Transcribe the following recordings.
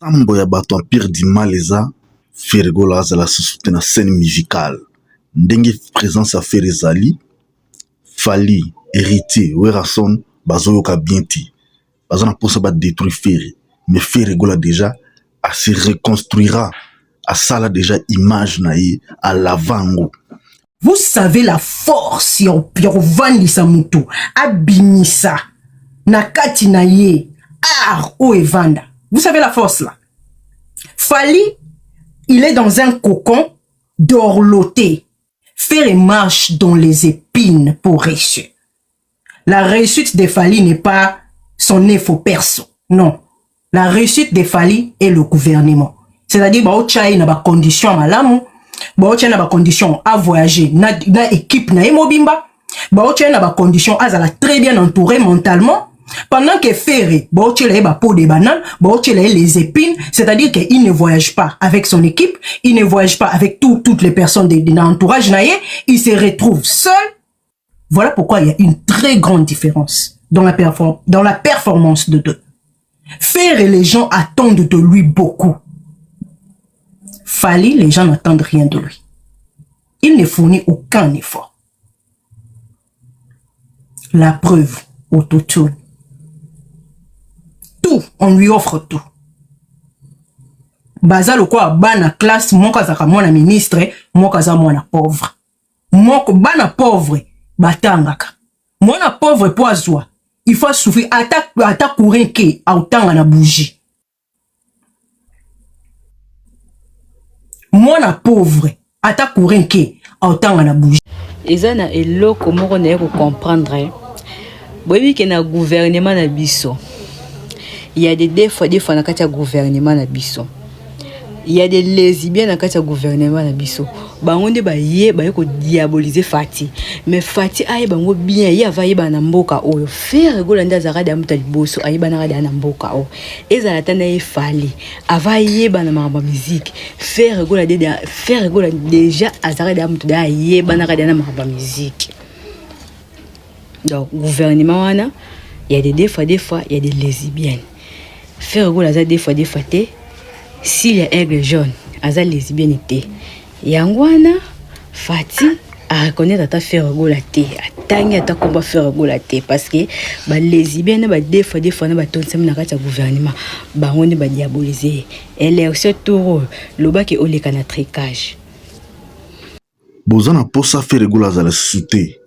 Sambo ya bato empire du mal eza Ferre Gola azala susu te na scène musicale ndenge présence ya Ferre ezali Fally, Héritier, Werrason bazoyoka bien te, baza na mposa ba détruire Ferre, mais Ferre Gola déjà a se reconstruira, asala déjà image na ye alava yango. Vous savez la force ya kovandisa motu abimisa na kati na ye art oyo evanda. Vous savez la force là. Fally, il est dans un cocon dorloté. Ferre marche dans les épines pour réussir. La réussite de Fally n'est pas son effort perso. Non. La réussite de Fally est le gouvernement. C'est-à-dire, baotya ye na bacondition malamu, baotya ye na bacondition à voyager na équipe na ye mobimba, baotya ye na bacondition azala très bien entouré mentalement, pendant que Ferre, baotyela ye bapeau de banane, baotyela ye les épines, c'est-à-dire qu'il ne voyage pas avec son équipe, il ne voyage pas avec toutes les personnes de l'entourage na ye, il se retrouve seul. Voilà pourquoi il y a une très grande différence dans la performance de deux. Ferre, les gens attendent de lui beaucoup. Fally, les gens n'attendent rien de lui. Il ne fournit aucun effort. La preuve, autotune. Tout, on lui offre tout. Baza lokola bana classe, moko azalaka mwana ministre, moko aza mwana pauvre. Moko bana pauvre batangaka. Mwana pauvre po azwa, il faut souffrir ata courant ke aotanga na bougie. Mwana pauvre ata courant ke aotanga na bougie. Eza na eloko moko naye ko comprendre. Boyebi ke na gouvernement na biso, il y a des deux fois na kati ya gouvernement na biso. Il y a des lesbiennes na kati ya gouvernement na biso. Bango nde baye baye ko diaboliser Fati. Mais Fati aye bango bien, ye ava yeba na mboka oyo. Ferre Gola nde azalaka da mutu ya liboso, ayebanaka da na mboka oyo. Ezala ta na ye Fally, ava yeba na makambo ya musique. Ferre Gola de Ferre Gola déjà azalaka da mutu da ayebanaka da na makambo ya musique. Donc gouvernement wana, il y a des deux fois, il y a des lesbiennes. Ferre Gola aza deux fois te. S'il y a aigle jaune, aza lesbienne te. Yango wana Fati a reconnaître ata Ferre Gola te, atangi ata komba Ferre Gola te, parce que ba lesbienne ba deux fois na batondisami na kati ya gouvernement, bango nde badiaboliser ye. Élection tour oyo lobaki oleka na tricage. Boza na posa Ferre Gola azala susu te,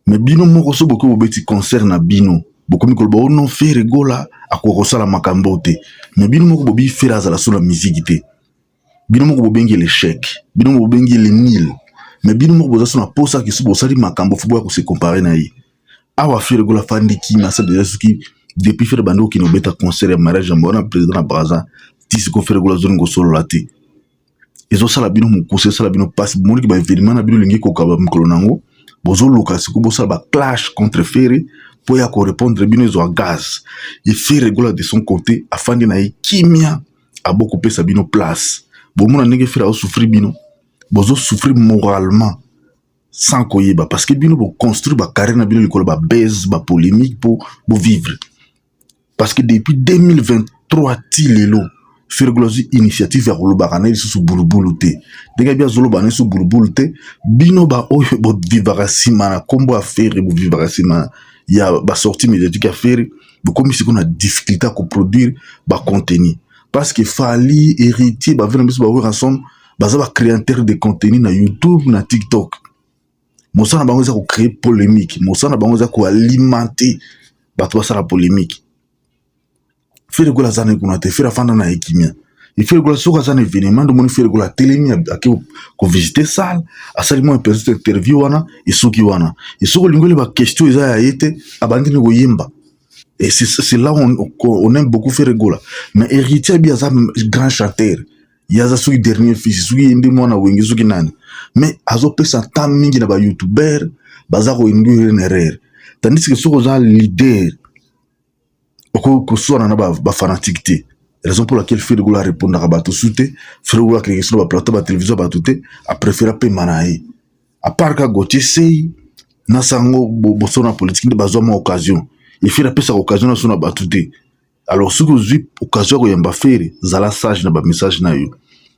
mais bino moko so bokoki bobeti concert na bino, bokomi koloba o non, Ferre Gola akoka kosala makambo te, mais bino moko bobi Ferre azala so na musique te. Bino moko bobengi l'échec, bino moko bobengi le nil, mais bino moko boza so na posa ke so bosali makambo fo boya kose comparer na ye. Awa Ferre Gola afandi kimia, asa déjà soki depuis Ferre bandi kokende kobeta concert ya mariage ya wana président na Braza, ti sikoyo Ferre Gola azolinga kosolola te. Ezosala bino mokuse, ezosala bino mpasi. Bomoniki ba événement na bino elingi koka mikolo nango, bozoluka sikoyo bosala ba clash contre Ferre mpo ya korépondre bino ezwa gaz. E Ferre Gola de son côté afandi na ye kimia, abokopesa bino place. Bomona ndenge Ferre azosouffrir, bino bozosouffrir moralement sans koyeba, parce que bino boconstruire bacarrière na bino likolo babase bapolémique mpo bovivre, parce que depuis 2023 ti lelo Ferre Gola azwi initiative ya kolobaka na ye lisusu bulubulu te. Ndenge abi azoloba na ye lisusu bulubulu te, bino baoyo bovivaka nsima na nkombo ya Ferre, bovivaka nsima ya basortie médiatique ya Ferre, bokomi sikoyo na difficulté ya koproduire bacontenu, parce que Fally, Héritier, bave na biso bawera ensemble, baza bacréateur de contenu na YouTube, na TikTok. Mosala na bango eza kocréer polémique, mosala na bango eza koalimenter bato basala polémique. Ferre Gola aza na kuna te. Ferre afanda na ye kimia. E Ferre Gola soki aza na événement, nde omoni Ferre Gola atelemi, ake kovisite salle, asali mwa petite interview wana, esoki wana. E soki olingi oyeba question eza ya ye te, abandi ni koyemba. Et c'est là où on aime beaucoup Ferre Gola. Mais Héritier abi aza grand chanteur, ye aza soki dernier fils, soki ye nde mwana Wenge, soki nani, mais azopesa temps mingi na bayoutubeur baza koinduire une erreur, tandis que soki oza leader, okoki koswana na bafanatique te. Raison pour laquelle Ferre Gola arépondaka bato su te. Ferre Gola akendeke so na baplateau batélévision ya bato te, apréféra pema na ye. À part ka Gautier Sey na sango boso na politique nde bazwa mwa occasion. E Ferre apesaka occasion na so na bato te. Alors soki ozwi occasion ya koyamba Ferre, zala sage na bamessage na yo.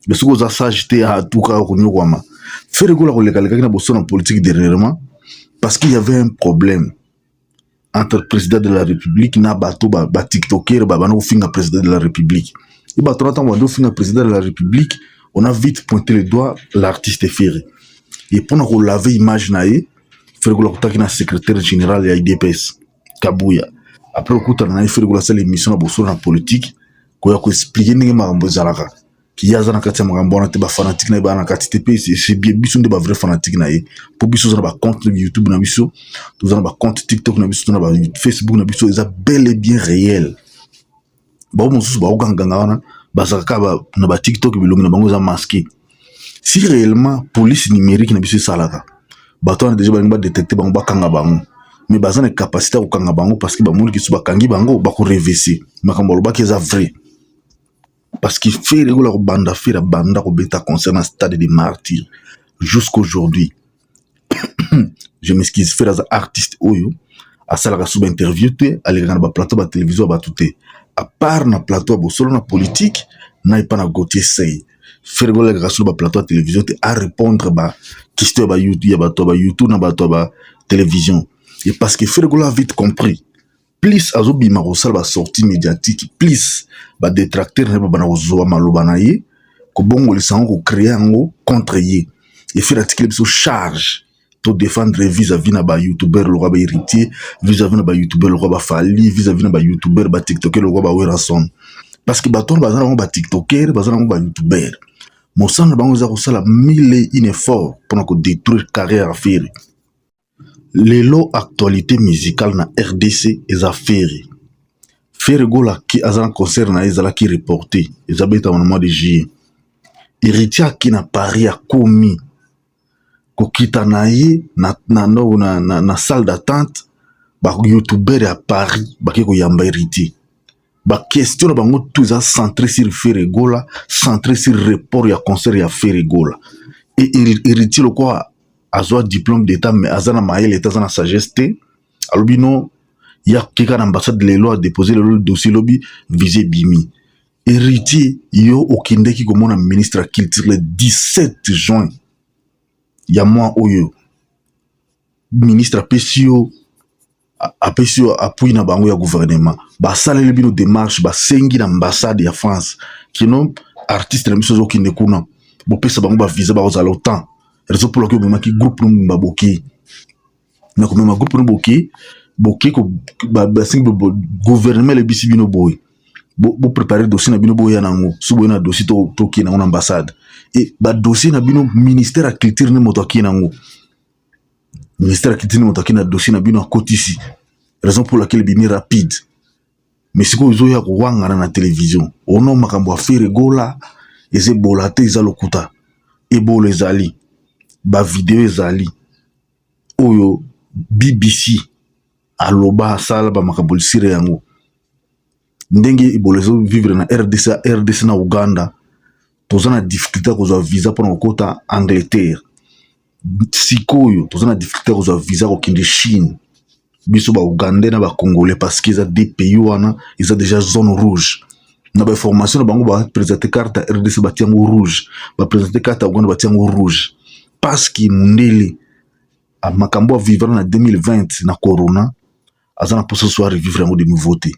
Mais soki oza sage te, atuka okonyokwama. Ferre Gola kolekalekaki na boso na politique dernièrement parce qu'il y avait un problème entre président de la République na bato batiktoker ba babanda kofinga président de la République. E bato na ntango bandi kofinga président de la République, on a vite pointé le doigt l'artiste Ferre. E mpona kolave image na ye, Ferre Gola akutaki na secrétaire général ya UDPS Kabuya. Après okutana na ye, Ferre Gola asala émission na bosolo na politique, koya koexpliquer ndenge makambo ezalaka, ki ye aza na kati ya makambo wana te, bafanatike na ye baa na kati te. Mpe c'est bien, biso nde bavrai fanatique na ye, mpo biso oza na bacompte YouTube na biso, toza na bacompte TikTok na biso, toza na baFacebook na biso, eza bel et bien réel. Bao mosusu baokanganga wana bazalaka kaka na baTikTok, bilongi na bango eza masqué. Si réellement police numérique na biso esalaka, bato wana déjà balingi badétecter bango, bakanga bango. Mais baza na capacité ya kokanga bango parce que bamoni kiso bakangi bango, bakorevese makambo alobaki eza vrai. Parce que Ferre Gola kobanda, Ferre abanda kobeta concert na Stade de Martyr jusqu'aujourd'hui, je m'excuse, Ferre aza artiste oyo asalaka so bainterview te, alekaka na baplateau batélévision ya bato te, à part na plateau ya bosolo na politique na epa na Gautier Sey. Ferre Gola alekaka so na baplateau ya télévision te arépondre baquestion ya bato ya baYouTube na bato ya batélévision. Et parce que Ferre Gola a vite compris, plus azobima kosala basortie médiatique, plus badétracteur na ye babanda kozwa maloba na ye, kobongolisa yango, kocréer yango contre ye. E Ferre atikeli biso charge to défendre vis-à-vis na bayoutubeur lokwa bahéritier, vis-à-vis na bayoutubeur lokwa baFally, vis-à-vis na bayoutubeur, batiktoker lokwa baWerrason. Parce que bato wana baza na bango batiktoker, baza na bango bayoutubeur, mosala na bango eza kosala mille et un effort mpona kodétruire carrière ya Ferre. Lelo actualité musicale na RDC eza Ferre. Ferre Gola ki aza na concert na ye ezalaki reporté, eza betama na mois de juillet. Héritier aki na Paris, akomi kokita na ye na salle d'attente, bayoutubeur ya Paris bake koyamba Héritier. Baquestion na bango tout eza centré sur Ferre Gola, centré sur report ya concert ya Ferre Gola. E Héritier lokwa azwa diplôme d'état, mais aza na mayele te, aza na sagesse te, alobi no ya keka na ambassade lelo, adépose lelo dossier, lobi visa ebimi. Héritier, yo okendeki komona ministre ya culture le 17 juin ya mois oyo. Ministre apesi yo appui na bango ya gouvernement, basaleli bino démarche, basengi na ambassade ya France kino artiste na biso azokende kuna, bopesa bango bavisa, bakozala autant. Raison pour laquelle omemaki groupe no mobimba, boke na komema groupe no, boke basengi gouvernement, elebisi bino boye, bopréparer dossier na bino, boya nango. So boye na dossier, tokende nango na ambassade. E badossier na bino, ministère ya culture nde moto akei nango, ministère ya culture nde moto akei na dossier na bino, akotisi. Raison pour laquelle ebimi rapide. Mais sikoyo ezoya kowangana na télévision ono makambo ya Ferre Gola eza ebola te, eza lokuta. Ebola ezali, bavideo ezali oyo BBC aloba, asala bamakambo lisire yango ndenge ebola ezovivre na RDC. RDC na Uganda toza na difficulté ya kozwa visa mpona kokota Angleterre. Sikoyo toza na difficulté ya kozwa visa kokende Chine, biso baugandais na bacongolais, parce que eza deux pays wana eza déjà zone rouge. Na bainformation na bango, baprésente carte ya RDC, batia yango rouge, baprésente carte ya Uganda, batia yango rouge, parce que mundele, makambo avivre na 2020 na corona, aza na mposa so arevivre yango de nouveau te.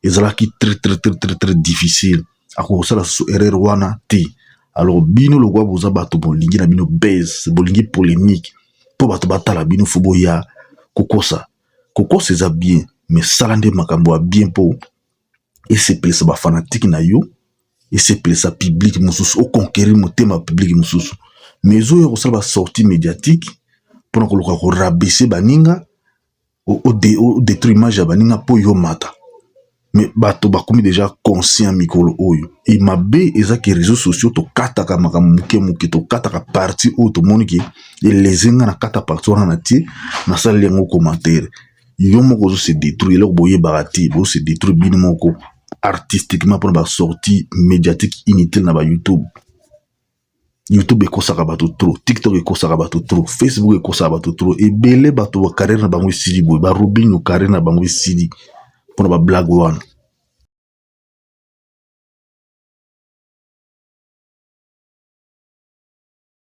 Ezalaki très très très très très difficile, akokosala so erreur wana te. Alors bino lokwa boza bato bolingi na bino base, bolingi polémique mpo bato batala bino, fo boya kokosa. Kokosa eza bien, mais sala nde makambo ya bien mpo esepelisa bafanatike na yo, esepelisa public mosusu, oconquérir motema public mosusu. Mais ezoya kosala basortie médiatique mpona koluka korabaisser baninga, odétruire image ya baninga mpo yo mata. Mais bato bakomi déjà conscient mikolo oyo. E mabe eza ke réseaux sociaux tokataka makambo moke moke, tokataka partie oyo tomoni ke eleze nga na kata partie wana, na tie, nasaleli yango commentaire. Yo moko ozose détruire, eloko boyebaka te, bozose détruire bino moko artistiquement mpona basortie médiatique inutile na baYouTube. YouTube ekosaka bato trop, TikTok ekosaka bato trop, Facebook ekosaka bato trop. Ebele bato bacarrière na bango esili boye, baRobinho carrière na bango esili mpona bablague wana.